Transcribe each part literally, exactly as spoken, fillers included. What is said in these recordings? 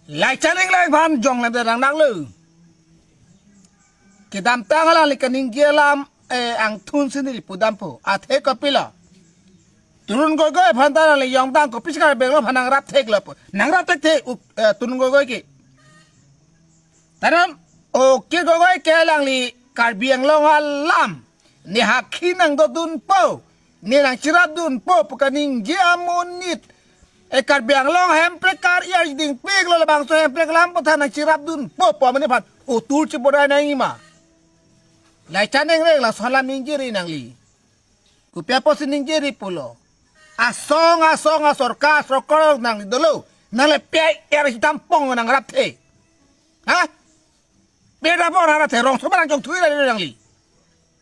Lai chaning lai aphan jong lam darang nanglo. Kedamtang alangli kaningje alam, eh, angthun si neli pudampo. Athe kopilo. Tarun Gogoi aphan ta alangli jongdang kopi si Karbi Anglong aphan nangrap theklo pu. Nangrap thekthe, eh, Tarun Gogoi ke. Taran, Ukir Gogoi ke alangli Karbi Anglong alam. Ne hakhi nangdodunpo. Ne nangcherapdunpo pu kaningje amonit. E Karbi Anglong Hemprek kar-i arjidingpiklo, labangso Hemprek lam aphuthak nangcherapdunpo pu amonit aphan utur cheborai nangji ma. Lai chaning reng laso alam ningjeri nangli. Kopi apotsi ningjeri pulo. Asong asong asorkar sorkar nangli dolo. Nangli P I R si tampong nangrapthe. Ha? Beda pon hara the rongsoba nangjongthui ra nangli.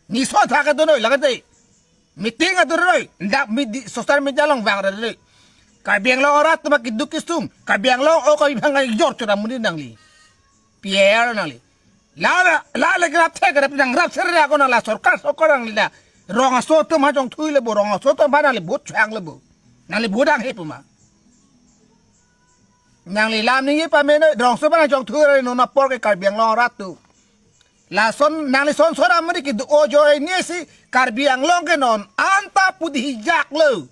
Ne ason thak adon noi lake te. Meeting adon noi. Dak midi social media along vang ra noi. Karbi Anglong arat atum keduk kesung. Karbi Anglong o Karbi bang jor chora muni nangli. P I R nangli. La la la le grap the grap nangrap sere ako nang la sorkar sorkar nangli la. Rong aso atum ha jongthuilo bo, rong aso atum aphan nangli vote changlo bo. Nangli vote dang he pu ma. Nangli lam ningje pame noi, rongsoba nangjongthui ra non apor ke Karbi Anglong arat atum. Lason nangli son son amri kedo ajoine si Karbi Anglong ke non anta pudi hijaklo.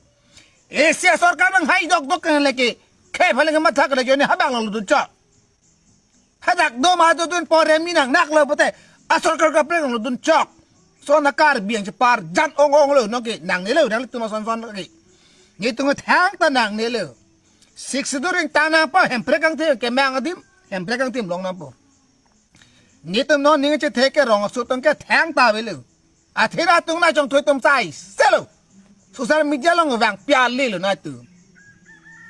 Asia sorkar nang hai dok dok ke leke. Khei phaling matha ke ajoine habang lo dunchok. Hadak do ma do dun pore mi nang naklo pote. Asorkar kaprek lo dunchok. Son a Karbi Anglong chepar jan ong ong lo nonke nangnelo nanglitum ason son ke. Netum thangta nangnelo. Sik siduring tanang pa Hemprek angthim kemang adim, Hemprek angthim long nangpo. Netum non ning chethe ke rong aso atum ke thangta avelo. Athena atum nangchongthui atum sai selo. Social media along vang piali lo nangtum.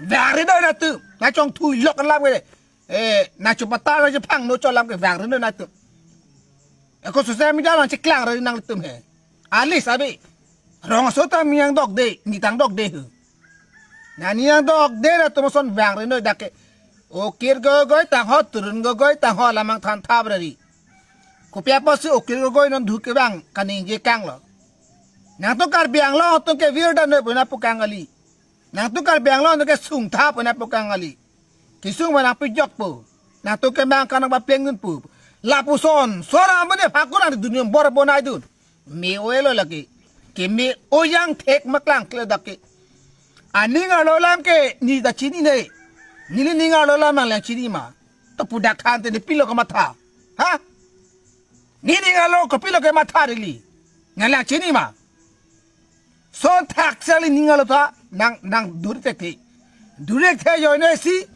Vang ri noi nangtum. Nangchongthui lok alam ke. Eh, nangchupata nangchupang no cholam ke vang ri noi nangtum. Ako social media along cheklang ri nangtum he. Alis abi. Rong aso atum nangdokde, ne tangdokde he. Nangli nangdokde ra atum ason vang ri noi dak ke. Ukir Gogoi tangho, Tarun Gogoi tangho lamang than thap ra ri. Kopi apotsi Ukir Gogoi non duk kevang kaningje kanglo. Nangtum Karbi Anglong atum ke virdam noi pu nangpu kang kali. Nangtum Karbi Anglong atum ke sungtha pu nangpu kang kali. Kesung ma nangpejokpo. Nangtum kemang kanang ba pengdunpo. Lapuson sora mene phakun ang dunia bor bonai dun. Me oilo lake. Keme oyang thek maklang kle dak ke. Aning arlo alam ke ne ta chinine. Neli ning arlo alam nanglang chini ma. To pudak than te ne pilo kamatha. Ha? Ne ning arlo kopilo kematha rili. Nanglang chini ma. Son thak sali ning arlo ta nang nang duri thekthe. Duri thekthe ajoine si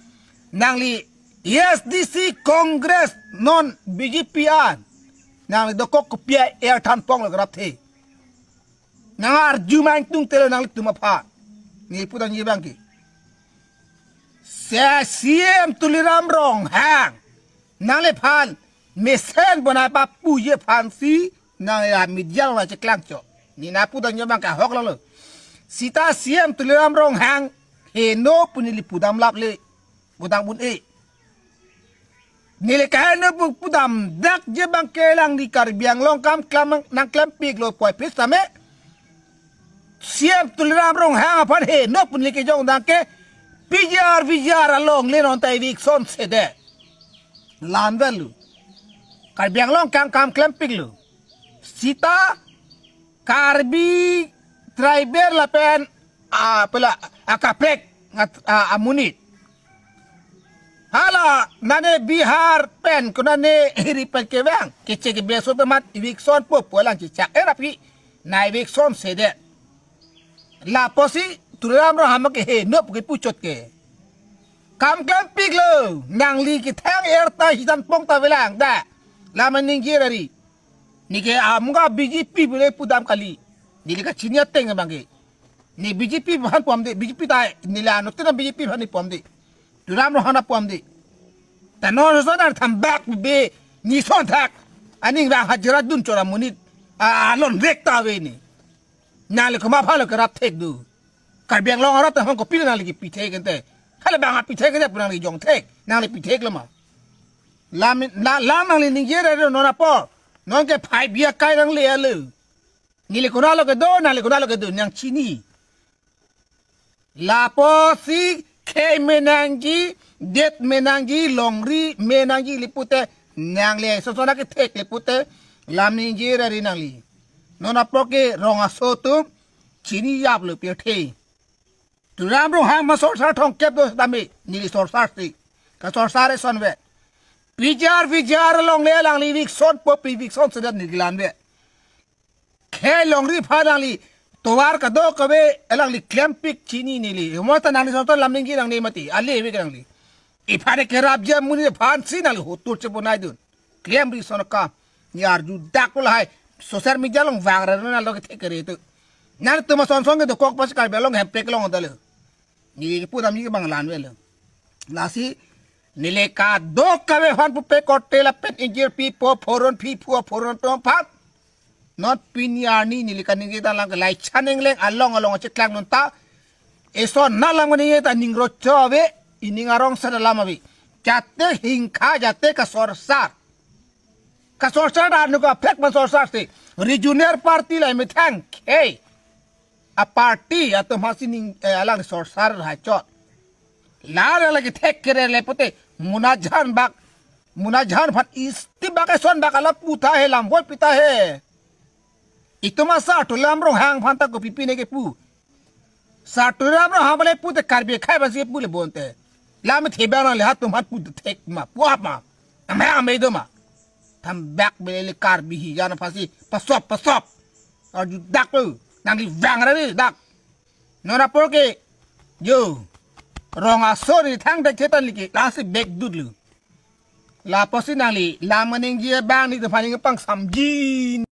nangli A S D C Congress non B J P an. Nangli dokok kopi a er than ponglo grapthe. Nang arju ma ingtungtelo nanglitum aphan. Ne pudamji abang ke. Se C M Tuliram Ronghang. Nangliphan mesen bonai papuji aphansi nangli media along cheklangchok. Ne nangpudamji abang ke ahok longlo. Sita C M Tuliram Ronghang heno pu neli pudam laple. Pudam un-e. Neli kaheno pu pudam dakji abang ke alangli Karbi Anglong kam klam nangklempiklo puvoiphit tame. C M Tuliram Ronghang aphan heno pu neli kejongdang ke P G R V G R alongle non ta eviction sedet. Lam velu. Karbi Anglong kam kam klempiklo. Sita Karbi tribal lapen, ah, pela, ah, kaprek, ah, ah, amonit. Hala nane Bihar pen konane hiri pen kevang kechek beso temat eviction po pu alang chechak erap hi na eviction sedet. Lapusi Tuliram Ronghang ke heno pu kepuchot ke. Kam klempiklo, nangli kethang er ta hidan pong ta velang da. Lama ningje ra ri. Neke amga B J P bule pudam kali. Neli kachini ateng abang ke. Ne B J P aphan pom de, B J P ta neli ano tena B J P aphan ne pom de. Tuliram Ronghang aphan pom de. Ta non son an thambak be ne son thak. Aning vang hajira dun chora monit. A, alon rek ta ave ne. Nangli komat aphanlo kerap thek do. Karbi Anglong arat aphan kopilo nangli kepi thek ente. Hala bang api thek ente pu nangli jong thek. Nangli pi theklo ma. Lam, la, lam nangli ningje ra ri non apor. Nonke phai bia kai nangli alo. Neli konatlo kedo, nangli konatlo kedo, nang chini. Lapusi khei me nangji, Det me nangji, longri me nangji le pute, nangli sosona kethek le pute, lam ningje ra ri nangli. Non apot ke rong aso atum chinijaplo pirthe. Tuliram Ronghang ma sorsar thomkep do tame, neli sorsar si. Kasorsar eson ave. Pijar pijar along le alangli eviction po, eviction sedan neli kelang ave. Khei longri aphan alangli tovar kadokave alangli klempik chini neli. Mo ta nangli sorsar lam ningje nangne mati. Ale ave nangli. Iphan kerap jam muni aphan si nangli hotur chepo naidun. Klemri ason akam. Ni arjudak lo lahai. Social media along vang ra nalo kethek kere tu. Nangtum ason ason ke dokok pas Karbi Anglong hempek long dalo. Neli kepu dam neli ke bang lan avelo. Lasi neli kadokave aphan pupe korte lapen ingjirpi po, phoron pi phu, phoron tom aphan. Non pini arni neli kaningje ta lang ke lai chaning leng along along cheklang non ta. Esona lam kaningje ta ning rocho ave, ining arong sa alam ave. Jate hingkha, jate kasorsar. Kasorsar ta anu kaprek ma sorsar si. Regional party la methang khei aparty atum aphan si ning, eh, alang sorsar haichot. La la lagi thek kere le pute Munajan bak, Munajan aphan isti bak eson bak ala puta he, lam voi pita he. Itum asar Tuliram Ronghang aphan ta kopi pine kepu. Sar Tuliram Ronghang bale pute Karbi akhei basi pu le bonte. Lam thebang le hatum hat pute thek ma, puap ma. Ame ame do ma. Thambak bele le Karbi hijan aphan si pasop pasop. Arjudak lo. Nangli vang ra ri dak. Non apot ke. Yo. Rong aso ni thang dek chetan liki. Lasi back dut lo. Lapusi nangli lam ningje abang netum aphan ning pangsamjin.